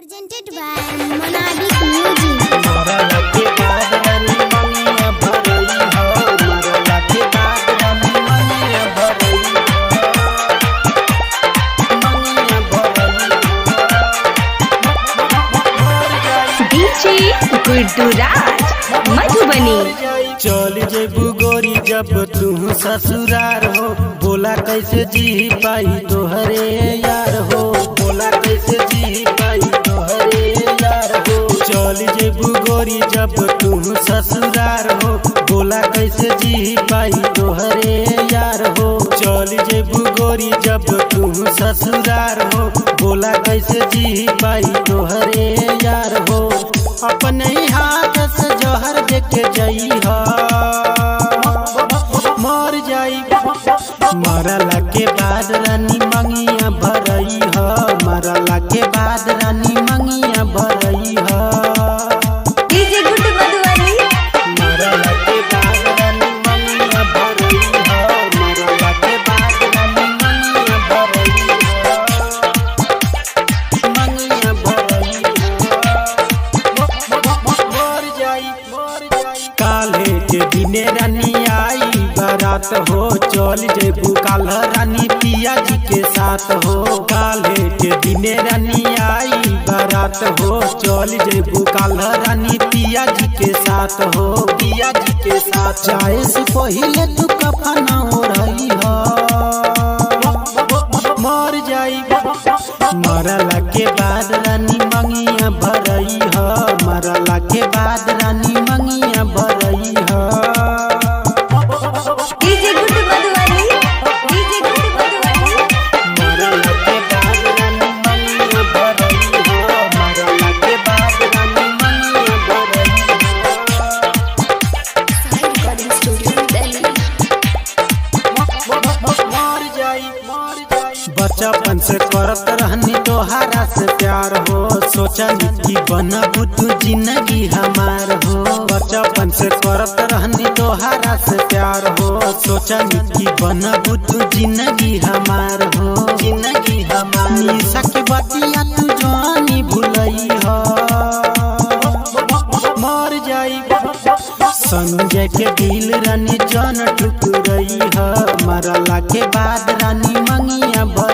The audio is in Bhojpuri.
Presented by Monadic Music. मरला के बाद रानी मंगिया भरई हो, मरला के बाद रानी मंगिया भरई हो, मंगिया भरई हो। मर जाई डीजे गुड्डू राज मधुबनी। चल जेबू गोरी जब तू ससुरार हो, बोला कैसे जी पाई तोहरे यार हो, बोला कैसे जी पाई तोहरे यार हो। चल जेबू गोरी जब तू ससुरार हो, बोला कैसे जी पाई तोहरे यार हो। चल जेबू गोरी जब तू ससुरार हो, बोला कैसे जी पाई तोहरे यार हो। अपने ही हाथ से जहर देके जई हो, मर जाई। मरला के बाद रानी मंगिया भरई हो, मरला के बाद रानी मंगिया भरई हो। डीजे गुड्डू मधुबनी। मरला के बाद रानी मंगिया भरई हो, मरला के बाद रानी मंगिया भरई हो, मंगिया भरई हो। मर जाई, मर जाई। काल्हे के दिने रानी आई बारात हो, चल जेबू काल्ह रानी पिया जी के साथ हो। काल्हे के दिने रानी आई बारात हो, चल जेबू काल्ह रानी पिया जी के साथ हो, पिया जी के साथ। जाए से पहिले तू कफन ओढ़ई हो, मर जाई। मरला के बाद रानी मंगिया भरई हो, मरला के बाद रानी मंगिया भरई हो। DJ Guddu Madhubani. DJ Guddu Madhubani. मरला के बाद रानी मंगिया भरई हो, मरला के बाद रानी मंगिया भरई हो। Sai Recording Studio, Delhi. मर जाई, मर जाई। बचपन से करत रहनी तोहारा से प्यार हो, सोचनी कि बनबू तू जिंदगी हमार हो। बचपन से करत रहनी तोहारा से प्यार हो, सोचनी कि बनबू तू जिंदगी हमार हो, जिंदगी हमार। निशा के बतिया तू जानी भूलई हो, मर जाई। संजय के दिल रानी जान ठुकरई ह, मरला के बाद रानी मंगिया भरई।